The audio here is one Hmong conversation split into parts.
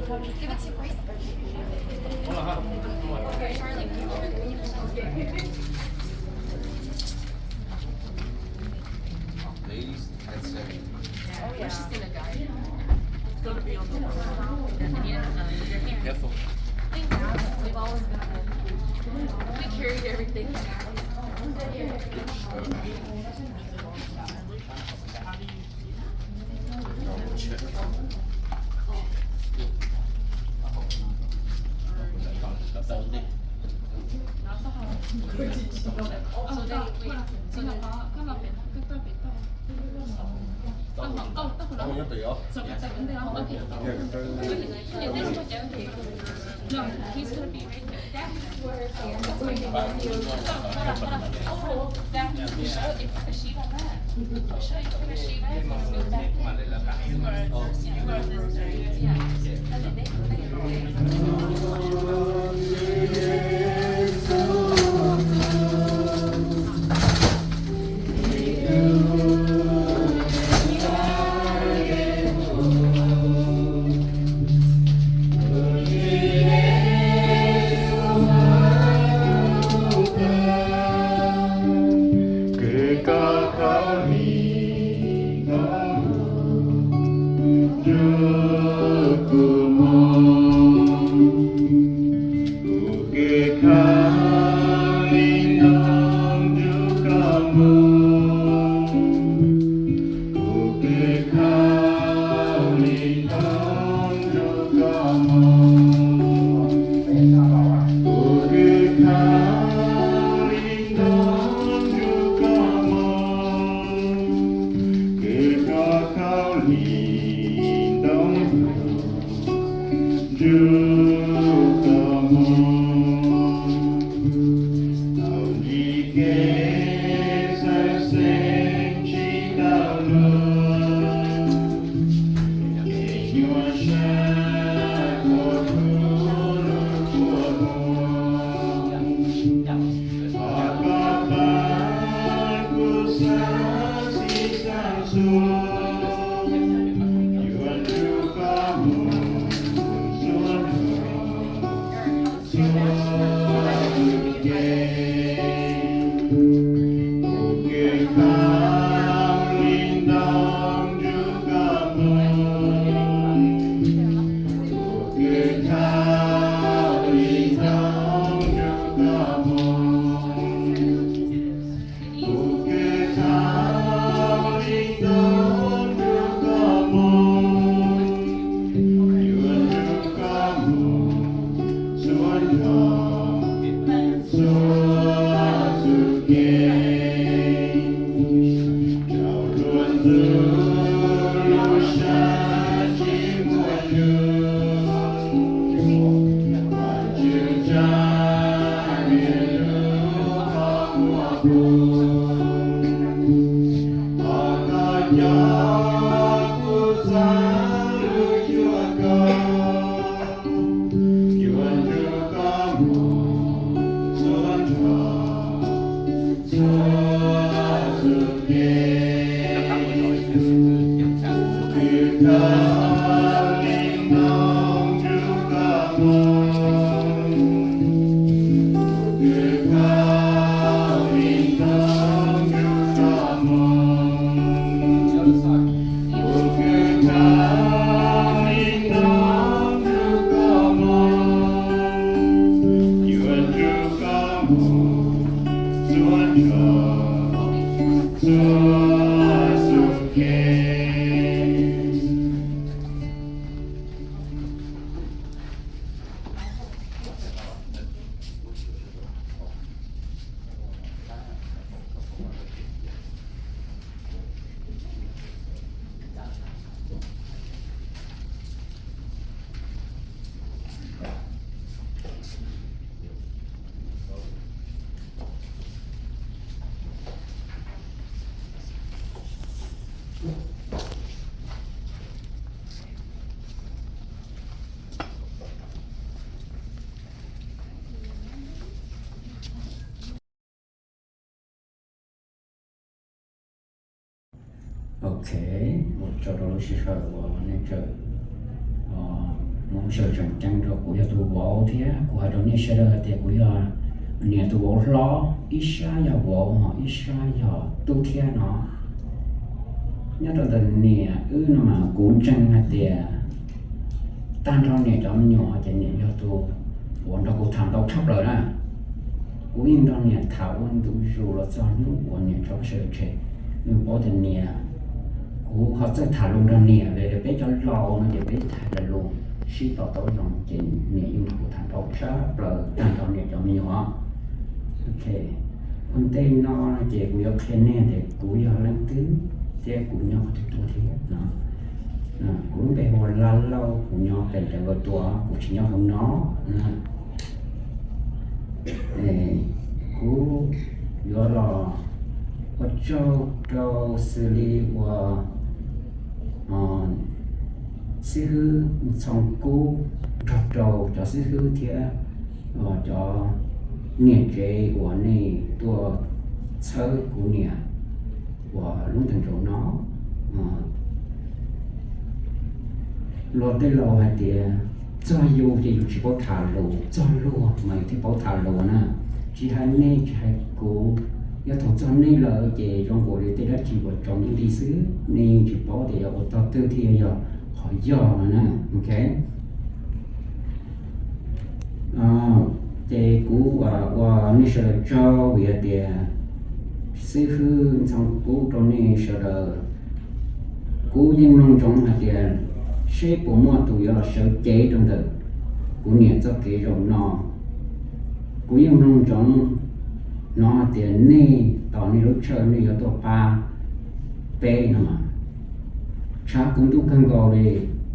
Give it to Grace. Charlie, come over. Ladies, that's it. She's gonna die. It's gonna be on the floor. Careful. Thank you. We've always been good. We carried everything. Kuv koj khaub lig ntoo nrog kuv mog. Kuv khaub lig ntoo nrog koj mog. Kuv khaub lig ntoo nrog koj mog. Kuv khaub lig ntoo nrog koj mog. Kuv khaub lig ntoo nrog koj mog. Tau ntsib kev xav xeeb tsis tau luag, kev nyuaj sab kuv hlub lub kua muag. Thov koj pab kuv xav txij xav txhua, yuav nrog koj mus txhua txhua tus kev. Kuv khaub lig ntoo nrog koj mog. Kuv khaub lig ntoo nrog koj mog. Kuv khaub lig ntoo nrog koj mog. Yuav nrog koj mus txhua nrho txhua tus kev. Rau luag ntxub lub sab tsis muaj hlub, Vajtswv tsa nws lub qhov muag pub. Thov koj coj kuv xav lub cuab kaub, yuav nrog koj mus txhua nrho txhua tus kev. Kuv khaub lig ntoo nrog koj mog. Kuv khaub lig ntoo nrog koj mog. Kuv khaub lig ntoo nrog koj mog. Yuav nrog koj mus txhua nrho txhua tus kev. Ok, ua tsaug rau lub sij hawm uas nej tseem, o, Sawv daws tseem ceeb rau kuv yog tus vauv thiab kuv hais rau nej sawv daws hais tias kuv yog niam tus vauv hlob, ib sab yog vauv ho ib sab yog tub thiab no. Nyob rau ntawm niam wb no mas kuv ntseeg hais tias tag nrho niam cov me nyuam ces niam yog tus uas nrog kuv tham ntau tshaj plaws na. Kuv yeej nrog niam tham ua ntu zus los txog hnub uas niam tso peb sawv daws tseg. Nws paub tias niam, kuv ho txawj tham lus nrog niam vim peb cov laus no ces peb tham cov lus sib to taub zoo ces niam yeej nrog kuv tham ntau tshaj plaws tag nrho niam cov me nyuam. Ok, ua ntej no ces kuv yuav qhia nej tias kuv yog leej twg thiab kuv nyob qhov twg tuaj thiab no. Kuv lub npe hu ua Laj Lauj, kuv nyob pem Denver tuaj, kuv tsis nyob hauv no. Kuv yuav los ua tsaug rau xws li uas xib hwb Ntxhoo Kub nrog rau cov xib hwb thiab cov niam tsev uas nej tuaj txhawb kuv niam uas lub ntees nraud no. Luag tej laus hais tias txog yus ces yus tsis paub tham lus, txog luag mas yus thiaj paub tham lus na. Tsis hais nej tsis hais kuv, yog thaum txog nej lawm ces zoo nkaus li tej dab tsi uas tsaus ntuj nti xwb, nej yeej tsis paub tias yog ua tog twg thiaj yog qhov yog no na. Ok, ces kuv ua nej sawv daws tsaug vim hais tias xib hwb Ntxhoo Kub rau nej sawv daws. Kuv yeej mloog ntsoov hais tias seb puas muaj tus yuav los sawv cev rau ntawm kuv niam txoj kev zaum no. Kuv yeej mloog ntsoov hnov hais tias nej tos nej lub tshawj nej yuav tuaj pab peb no mas. Tshav kuv ntuj kawg nkaus li,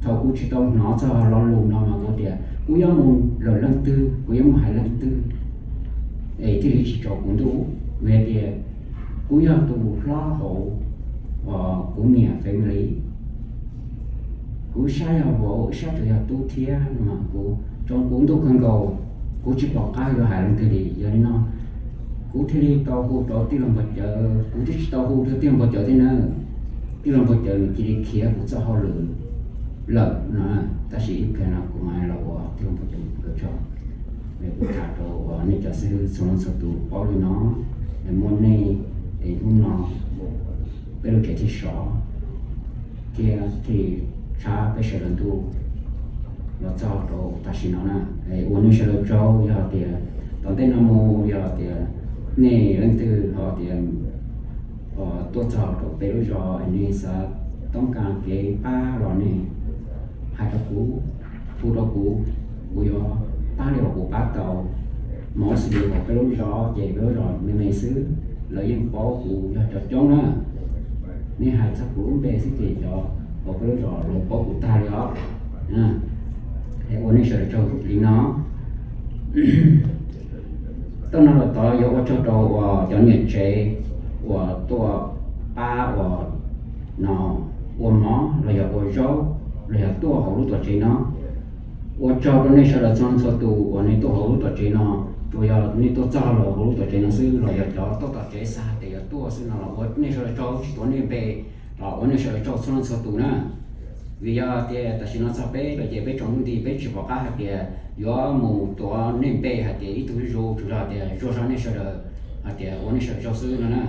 thaum kuv tsis tau hnov txog lo lus no mas kuv tias kuv yuav mus lawm leej twg, kuv yuav mus hais leej twg es thiaj li tsis tsaus kuv ntuj. Vim hais tias kuv yog tus hlob hauv kuv niam family. Kuv sab yog vauv, sab tseem yog tub thiab no mas kuv tsaus kuv ntuj kawg nkaus, kuv tsis pom qab yuav hais leej twg li. Yog li no kuv thiaj li tau hu rau tij laug Npog Cawv, kuv twb tsis tau hu rau tij laug Npog Cawv thiab na. Tij laug Npog Cawv nws cia li khiav kuv txoj hauj lwm lawm no, tab sis ib pliag no kuv mam los ua tij laug Npog Cawv nkawd tsaug. Es kuv tham rau uas nej cov xib hwb txhua leej txhua tus paub li no, es muaj nej es hnub no peb lub tsev thiaj sov thiab thiaj tshab peb sawv daws ntuj los txog rau tam sim no na. Ua nej sawv daws tsaug, yog tias tom ntej no mus yog tias nej leej twg ho tias tuaj txog rau peb lub zos es nej xav toob kas kev pab los nej hais rau kuv, hu rau kuv, kuv yuav pab li uas kuv pab tau. Mostly uas peb lub zos ces peb lub zos me me xwb, lawv yeej paub kuv yog cov coob na. Nej hais txog kuv lub npe xwb ces cov uas peb lub zos lawv paub kuv tag li os. Es ua nej sawv daws tsaug li no. Tau no los tod yuav ua tsaug rau uas cov niam tsev uas tuaj pab uas no ua mov los yog ua zaub los yog tuaj hauv lub tuam tsev no. Ua tsaug rau nej sawv daws txhua leej txhua tus uas nej tuaj hauv lub tuam tsev no, tsuas yog nej tuaj txog los hauv lub tuam tsev no xwb los yog cov tuaj tom tsev xav hais tias yuav tuaj xwb no los ua nej sawv daws tsaug, tsis tuav nej npe los ua nej sawv daws tsaug txhua leej txhua tus na. Vim yog tias tam sim no txog peb lawm ces peb tsaus ntuj nti peb tsis pom qab hais tias yuav mus tuav nej npe hais tias ib tug zuj zus, tsuas yog tias zuag zog nej sawv daws hais tias ua nej sawv daws tsaug xwb no na.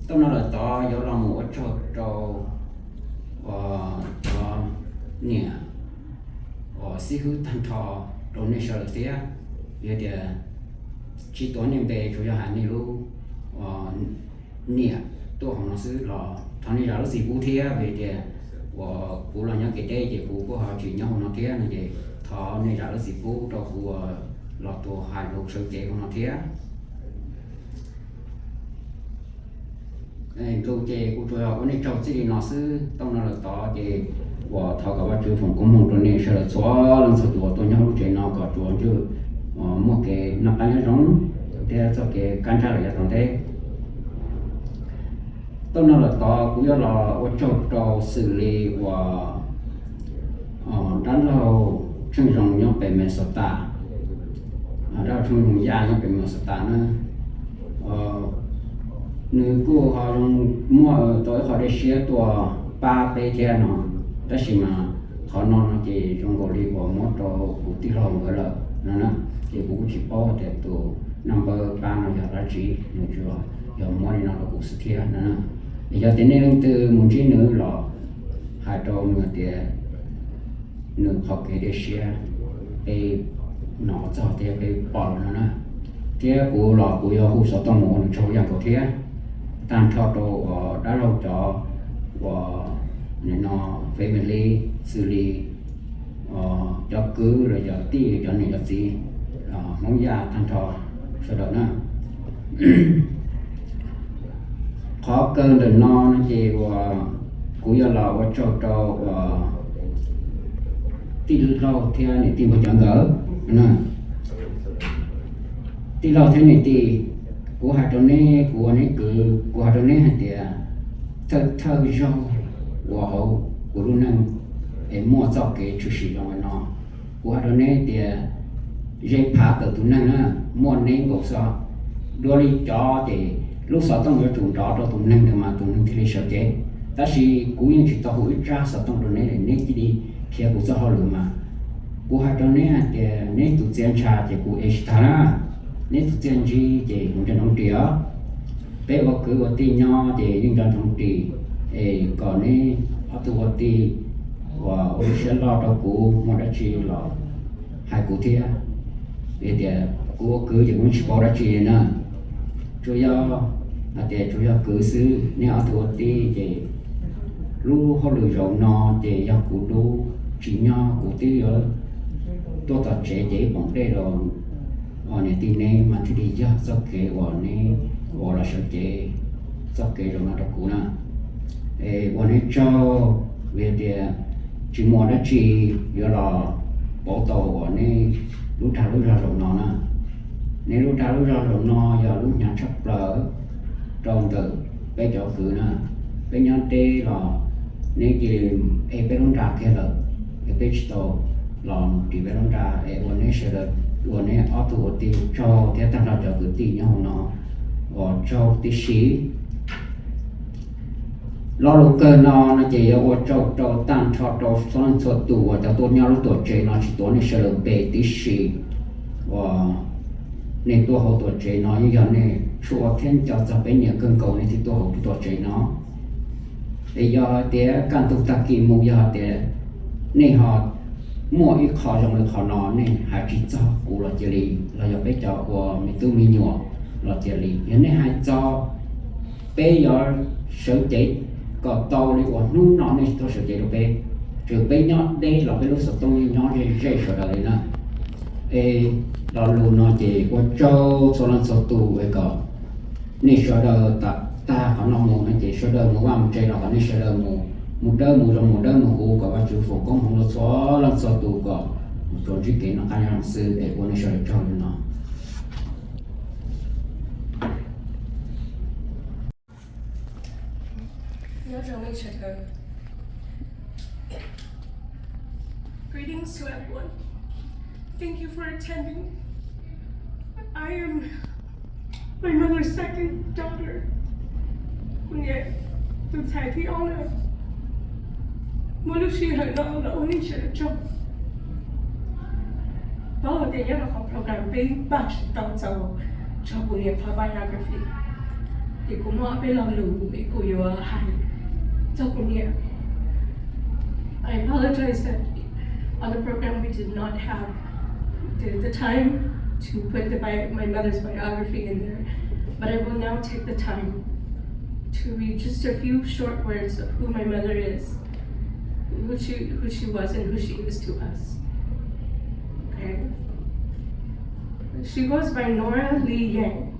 Tau no lawm tod yuav los mus ua tsaug rau cov niam uas xib hwb tag nrho rau nej sawv daws thiab. Yog tias tsis tuav nej npe, tsuas yog hais nej lub niam tuaj hauv no xwb los thov nej zam lub txim pub thiab, vim tias uas kuv los nyob kev deb ces kuv kuj ho tsis nyob hauv no thiab no ces thov nej zam lub txim pub rau kuv uas los tus hais lus sawv cev hauv no thiab. Ntu ces kuv tsuas yog ua nej tsaug txij li no xwb. Tau no lawm tod ces uas thov kom Vajtswv foom koob hmoov rau nej sawv daws txhua leej txhua tus uas tuaj nyob lub tsev no kom tsuas ntswj muaj kev noj qab nyob zoo thiab txoj kev kaj ntsaj lawm yav tom ntej. Tau no lawm tod kuv yuav los ua tsaug rau xws li uas dab laug Tsheej Zoo nyob pem Minnesota, dab laug Tsheej Zoo Yaj nyob pem Minnesota na. Nws kuj ho zoo muaj tau ib qho dej siab tuaj pab peb thiab no, tab sis mas Qhov no no ces zoo nkaus li uas muab rau kuv tij laug nkawd lawm no na, ces kuv kuj tsis paub tias tus naj npawb pab no yog dab tsi, nws tsuas yog muab li no rau kuv xwb thiab no na. Es yog tias nej leej twg mus ntsib nws los hais rau nws tias nws qhov kev dej siab peb hnov txog thiab peb pom lawm no na. Thiab kuv los kuv yuav hu xov tooj mus ua nws tsaug ua yam nkaus thiab, tag nrho rau uas dab laug cov uas nim no family xws li cov kwv los cov tij cov niam cov txiv Hmoob Yaj tag nrho sawv daws na. Qhov kawg ntawm no no ces uas kuv yuav los ua tsaug rau uas tij laug thiab niam tij npawg cov nkawd. Tij laug thiab niam tij, kuv hais rau neb, kuv ua neb kwv, kuv hais rau neb hais tias thawj thawj zaug uas hauv kuv lub neej es muaj txoj kev tshwm sim zoo li no, kuv hais rau neb tias zeb phav tawm tus neeg na, muaj neb nkaus xwb. Dua li cov ces lub xov tooj yuav tsum nrov rau tus neeg ntawd mas tus neeg thiaj li sawv cev. Tab sis kuv yeej tsis tau hu ib tsab xov tooj rau neb li, neb cia li khiav kuv txoj hauj lwm mas. Kuv hais rau neb hais tias neb tus txiaj ntsha ces kuv ev tsis tag na, neb tus txiaj ntsig ces kuv nco ntsoov ris os. Peb ua kwv ua tij nyob ces yeej nco ntsoov ris, es kom neb ob tug ua tij uas ua lub siab loj rau kuv, muaj dab tsi los hais kuv thiab. Vim tias kuv ua kwv ces kuv tsis paub dab tsi li na, tsuas yog hais tias tsuas yog kwv xwb. Neb ob tug ua tij ces lub hauj lwm zaum no ces yog kuv lub, tsis nyob kuv twb yuav tuaj tom tsev ces ib poom dej los niam tij neb mas thiaj li yog txoj kev uas neb ua los sawv cev txoj kev zaum no rau kuv na. Es ua neb tsaug, vim tias tsis muaj dab tsi yuav los pauv tau uas neb lub dag lub zog zaum no na. Neb lub dag lub zog zaum no yog lub hnyav tshaj plaws rau ntawm peb cov kwv na. Peb nyob deb los neb cia li ev peb lub nra kiag lawm, es peb tsis tau los mus ris peb lub nra, es ua neb sawv daws, ua neb ob tug ua tij tsaug thiab tag nrho cov kwv tij nyob hauv no ua tsaug tib si. Lo lus kawg no no ces yuav ua tsaug rau tag nrho rau txhua leej txhua tus uas cov tuaj nyob lub tuam tsev no, tsis tuav nej sawv daws npe tib si. Uas nej tuaj hauv tuam tsev no yeej yog nej tshua thiab nco txog peb nyiam kawg nkaus nej thiaj tuaj hauv lub tuam tsev no. Es yog hais tias kaj ntug tag kis mus yog hais tias nej ho muaj ib qho zoo li qhov no nej hais tsis txog kuv los cia li, los yog peb cov ua me tub me nyuam los cia li, yog nej hais txog peb yuav sawv cev kom tau li uas hnub no nej tuaj sawv cev rau peb. Txawm peb nyob deb los peb lub xov tooj yeej nyob ze ze sawv daws li na. Es lo lus no ces ua tsaug txhua leej txhua tus es kom nej sawv daws tag qhov no mus no ces sawv daws mus vaj mus tsev los kom nej sawv daws mus, mus dawb mus zoo mus dawb mus huv, kom Vajtswv foom koob hmoov rau txhua leej txhua tus kom mus tsuas ntsib kev noj qab nyob zoo xwb es ua nej sawv daws tsaug li no. Nyob zoo nej sawv daws. Greetings to everyone. Thank you for attending. I am my mother's second daughter. Kuv niam tus ntxhais thib ob na. Muaj lub sij hawm no los ua nej sawv daws tsaug. Paub hais tias nyob rau qhov program peb npaj tsis tau txaus txog kuv niam qhov biography, ces kuv muaj ob peb lo lus es kuv yuav hais txog kuv niam. I apologize that on the program we did not have the, the time to put the bi- my mother's biography in there, but I will now take the time to read just a few short words of who my mother is, who she, who she was and who she is to us. Okay. She goes by Nora Lee Yang.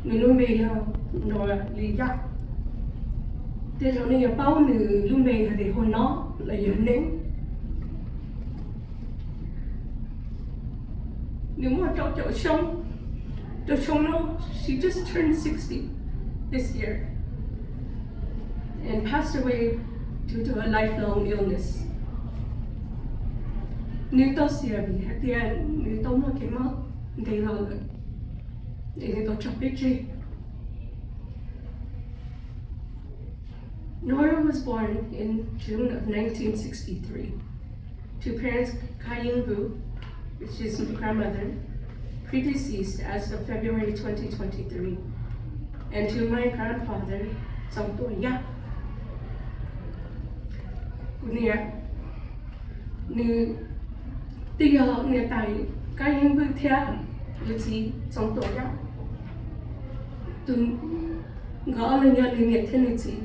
Nws lub npe yog Nora Lee Yang. Tej zaum nej yuav paub nws lub npe hais tias Hua Noj los yog Neeb. Nws muaj rau caum xyoo, rau xyoo no, she just turned sixty this year and passed away due to a lifelong illness. Nws tau xiam vim hais tias nws tau muaj kev mob ntev los lawm, es nws tau tso peb tseg. Nora was born in June of nineteen sixty-three to parents Ka Ying Vu, which is my grandmother, predeceased as of February twenty twenty-three, and to my grandfather, Txoov Tuam Yaj. Kuv niam, nws twb yog niam tais Kab Yeeb Vwj thiab nws txiv Txoov Tuam Yaj. Tus, nkawd ob leeg yog nws niam thiab nws txiv.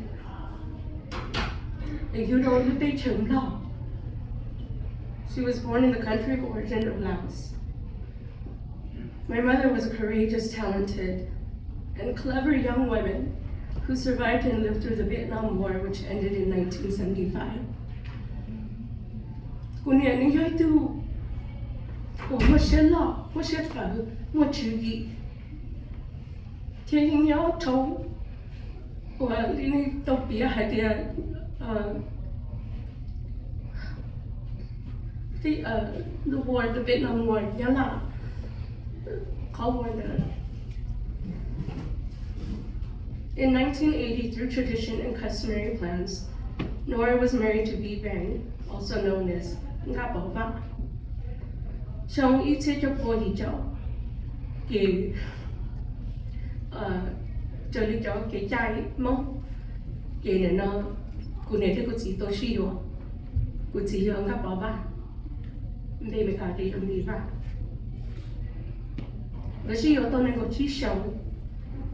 Nws yug rau lub teb chaws Nplog. She was born in the country of origin of Laos. My mother was a courageous, talented, and clever young woman who survived and lived through the Vietnam War, which ended in nineteen seventy-five. Kuv niam nws yog ib tug uas muaj siab loj, muaj siab tawv, muaj tswv yim, thiab yeej nyob rau uas li nej tau piav hais tias, uh, the, uh, the war, the Vietnam War, Nyab Laj qhov war ntawd. In nineteen eighty, through tradition and customary plans, Nora was married to Vij Vang, also known as Nkaj Pov Vaj. Xyoo ib txhiab cuaj pua yim caum, ces raws li cov kev cai Hmoob, ces nim no kuv niam thiab kuv txiv tau sib yuav. Kuv txiv yog Nkaj Pov Vaj, npe Meskas ces yog Vij Vang. Nkawd sib yuav tau nees nkaum tsib xyoos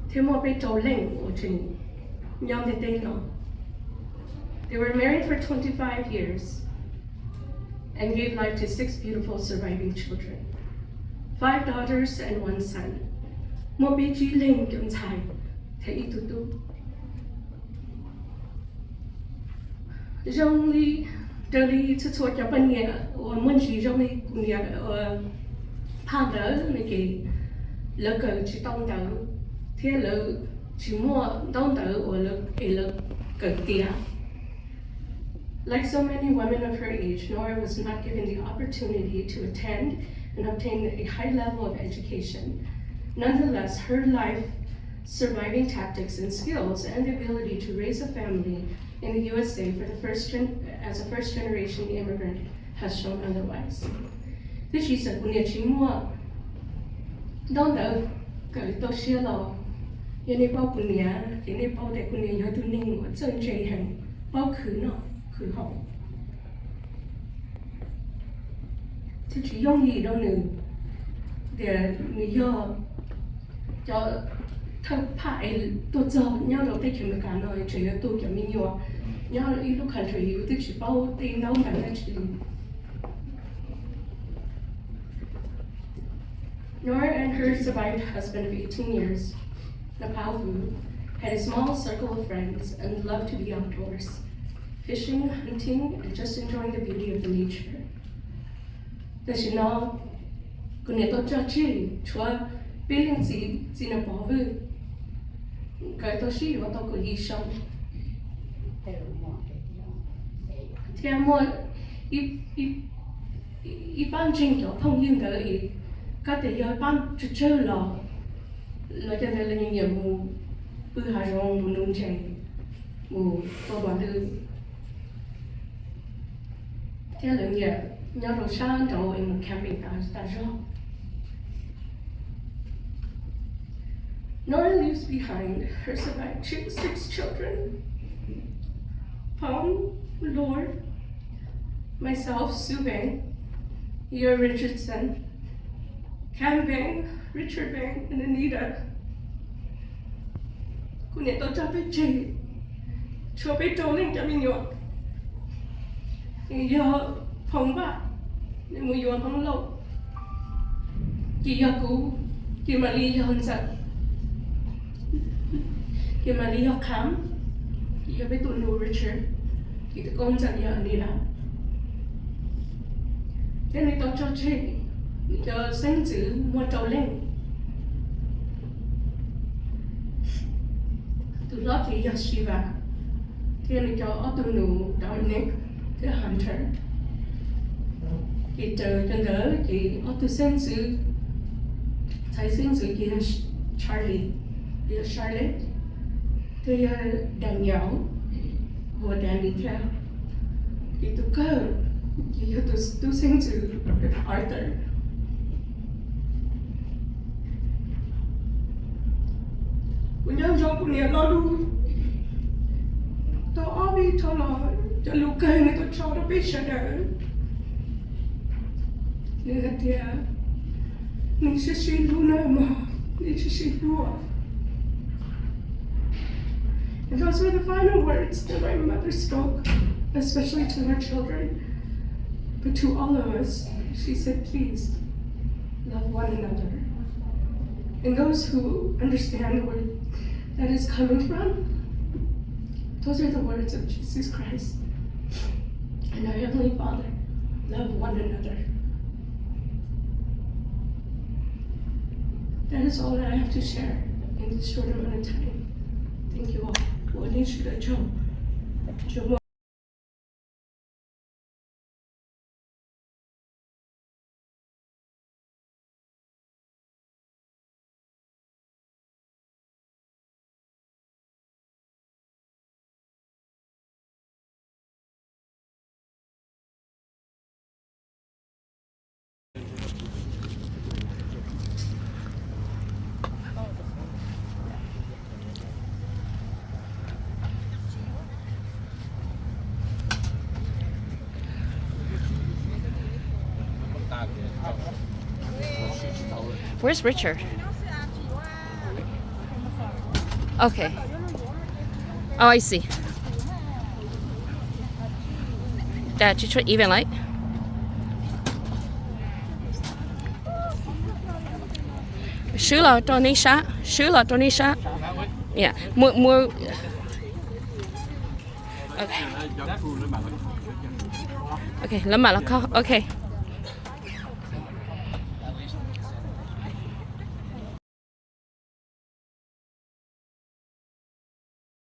thiab muaj peb rau leej uas tseem nyob ntiaj teb no. They were married for twenty-five years and gave life to six beautiful surviving children, five daughters and one son. Muaj peb tsib leeg cov ntxhais thiab ib tug tub. Zoo li, raws li txhua txhua cov poj niam uas muaj ntsis zoo li kuv niam uas phaj ntawd no ces lawv kawm tsis tau ntawv thiab lawv tsis muaj ntaub ntawv uas lawv, es lawv kawm tiav. Like so many women of her age, Nora was not given the opportunity to attend and obtain a high level of education. Nonetheless, her life, surviving tactics and skills, and the ability to raise a family in the U S A for the first gen-, as a first generation immigrant has shown otherwise. Tiam sis txawm kuv niam tsis muaj ntaub ntawv kawm tau siab los, yog nej paub kuv niam ces nej paub tias kuv niam yog tus neeg uas txawj ntse heev, paub khwv noj khwv haus. Thiab tsis yooj yim rau nws tias nws yog cov thawj phaj es tuaj txog nyob rau teb chaws Amelikas no tseem yuav tu cov me nyuam nyob ib lub country uas twb tsis paub tej ntaub ntawv dab tsi li. Nora and her survived husband of eighteen years, Napao Vu, had a small circle of friends and loved to be outdoors, fishing, hunting, and just enjoying the beauty of the nature. Tam sim no kuv niam tau tso tseg tshuav peb leej txiv, txiv Napao Vu, nkawd tau sib yuav tau kaum yim xyoo thiab muaj ib, ib pab ntseeg cov phooj ywg ntawd es koj tias yog pab tsawg tsawg los, los cov ntawd lawv nyiam mus pw hav zoov, mus nuv ntses, mus tua mos lwj, thiab lawv nyiam nyob rau sab nraud es mus camping tas, tas zog. Nora leaves behind her survived two, six children: Phong, Lor, myself, Sue Vang, Yor Richardson, Cam Vang, Richard Vang, and Anita. Kuv niam tau tso peb tseg tshuav peb rau leej cov me nyuam. Yog Phong Vaj, nws mus yuav Hmoob Lauj, ces yog kuv, ces mam li yog Ntxawm, ces mam li yog Kham, ces yog peb tus nus Richard, ces tus koob ntxawm yog Anita. Thiab nws tau tso tseg nws cov xeeb ntxwv muaj rau leej. Tus hlob ces yog Shiva, thiab nws cov ob tug nus Dominic thiab Hunter. Ces raws cov ntawd ces ob tug xeeb ntxwv, ntxhais xeeb ntxwv ces yog Charlie, yog Charlotte, thiab yog Danielle. Hu ua Danny thiab. Ib tug kawg ces yog tus tub xeeb ntxwv Arthur. Kuv nco ntsoov kuv niam lo lus tau ob peb thaj los cov lus kawg nws tau tso rau peb sawv daws. Nws hais tias, nej sib sib hlub nawb mog, nej sib sib hlub. And those were the final words that my mother spoke, especially to her children, but to all of us. She said, please, love one another. And those who understand where that is coming from, those are the words of Jesus Christ and our Heavenly Father. Love one another. That is all that I have to share in this short amount of time. Thank you all. Ua nej sawv daws tsaug. Where's Richard? Okay. Oh, I see. Dad, you try even light? Swb los rau nej sab, swb los rau nej sab. Yeah, move, move. Okay. Okay, lawv mam los kho. Okay.